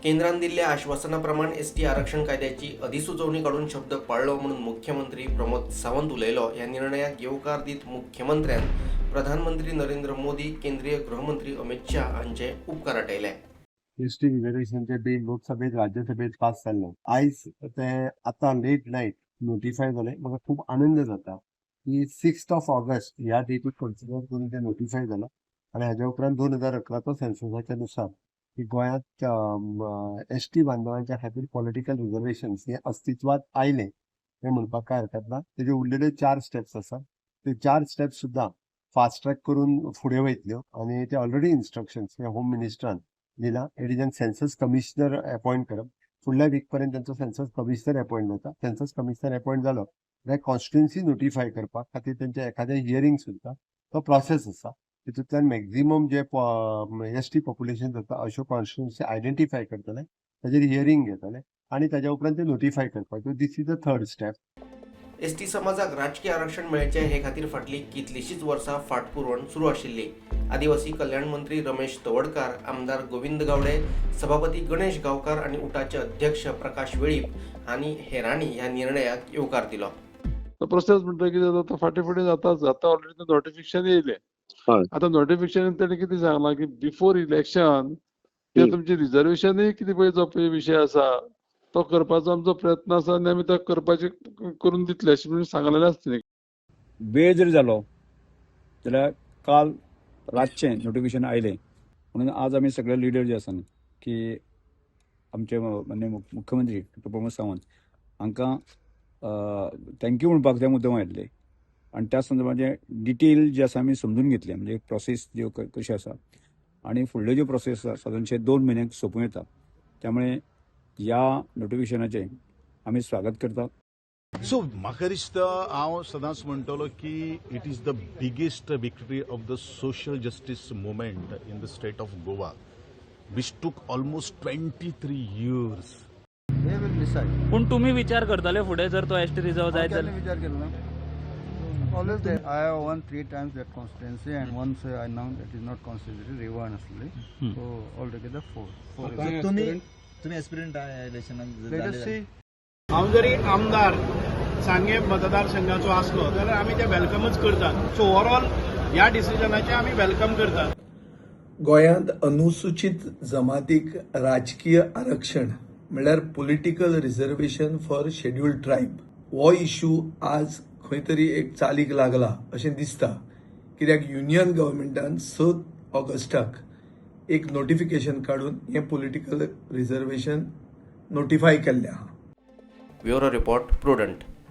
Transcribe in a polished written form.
केंद्रान दिल्ल्या आश्वासना प्रमाण एसटी आरक्षण कायद्याची अधिसुचोवणी काडून शब्द पाळ्ळो म्हणून मुख्यमंत्री प्रमोद सावंत उलयलो. ह्या निर्णयाक येवकार दीत मुख्यमंत्र्यान प्रधानमंत्री नरेंद्र मोदी, केंद्रीय गृहमंत्री अमित शाह हांचे उपकार आटयले. एस टी रिजर्वेशनचे बील लोकसभेत, राज्यसभेत पास जाल्लें. आयज तें आतां लेट नायट नोटिफाय जालें. म्हाका खूब आनंद जाता की 6 ऑफ ऑगस्ट ह्या डेटीक कन्सिडर करून तें नोटिफाय जालां आनी हाज्या उपरांत 2011चो सेन्ससाच्या नुसार की गोंयांत एस टी बांधवांच्या खातीर पॉलिटिकल रिजर्वेशन्स हें अस्तित्वात आयलें हें म्हणपाक कांय हरकत ना. तेज्यो उरलेल्यो चार स्टेप्स आसा, त्यो चार स्टेप्स सुद्दां फास्ट ट्रॅक करून फुडें वयतल्यो आनी ते ऑलरेडी इन्स्ट्रक्शन्स हे होम मिनिस्टरान दिला. एडिजन सेन्सस कमिशनर अपॉयंट करप. फुडल्या वीक पर्यंत तांचो सेन्सस कमिशनर अपॉयंट जाता. सेन्सस कमिशनर अपॉयंट जालो जाल्यार कॉन्स्टिट्युन्सी नोटिफाय करपा खातीर तेंचे एखादें हियरींग सुद्दां तो प्रोसेस आसा. तितूंतल्यान मॅक्झिमम जे एस टी पॉप्युलेशन जाता अश्यो कॉन्स्टिट्युन्सी आयडेंटिफाय करतले, ताजेर हियरींग घेतले आनी ताज्या उपरांत ते नोटिफाय करपाक. This is the third step. ST समाजाक राजकीय आरक्षण मेळचें हे खातीर फाटलीं कितलींशींच वर्सां फाटपुरवण सुरू आशिल्ली. आदिवासी कल्याण मंत्री रमेश तवडकार, आमदार गोविंद गावडे, सभापती गणेश गांवकार आनी उटाचे अध्यक्ष प्रकाश वेळीप आनी हेरांनी ह्या निर्णयाक येवकार दिलो. तो प्रोसेस म्हणटा कितें जाता, फाटीं फुडें जाताच. आतां ऑलरेडी नोटिफिकेशन येयलें. आतां नोटिफिकेशन तेणी कितें सांगलां की बिफोर इलेक्शन ते तुमचे रिजर्वेशनूय कितें पळय जो पळय विशय आसा तो करपाचो आमचो प्रयत्न आसा आनी आमी तो करपाचे करून दितले अशें म्हणून सांगलेलें आसा तेणी. वेळ जरी जालो जाल्यार काल रातचें नोटिफिकेशन आयलें म्हणून आज आमी सगळे लिडर जे आसा न्ही की आमचे माननीय मुख्यमंत्री डॉक्टर प्रमोद सावंत हांकां thank you म्हणपाक ते मुद्दम आयिल्ले आनी त्या संदर्भात डिटेल जे आसा आमी समजून घेतले, म्हणजे प्रोसेस ज्यो कशी आसा आनी फुडल्यो ज्यो प्रोसेस आसा सादारणशे 2 म्हयन्यांक सोंपूं येता. त्यामुळे ह्या नोटिफिकेशनाचें आमी स्वागत करतात. सो म्हाका दिसता, हांव सदांच म्हणटलो की it is the biggest victory of the social justice movement in the state of Goa, which took almost 23 years. They will decide. पूण तुम्ही विचार करतले फुडें जर तो एस टी रिजर्व जायत केन्ना जाल्यार? विचार केलो ना. Always there. I have won three times that constituency and once I now that is not constituency, Rivan आसली. So altogether four. Four. तुम्ही तुम्ही एस्पिरंट आहे इलेक्शनाक? Let us see. हांव जरी आमदार सांगें मतदारसंघाचो आसलो जाल्यार आमी ते वेलकमच करतात. सो ओवरऑल ह्या डिसिजनाचें आमी welcome करतात. गोंयांत अनुसूचित जमातीक राजकीय आरक्षण म्हणल्यार political reservation for scheduled tribe हो इशू आज खंय तरी एक चालीक लागला अशें दिसता, कित्याक युनियन गव्हर्मेंटान 6 ऑगस्टाक एक नोटिफिकेशन काडून हें पॉलिटिकल रिजर्वेशन नोटिफाय केल्लें आहा. Bureau report, prudent.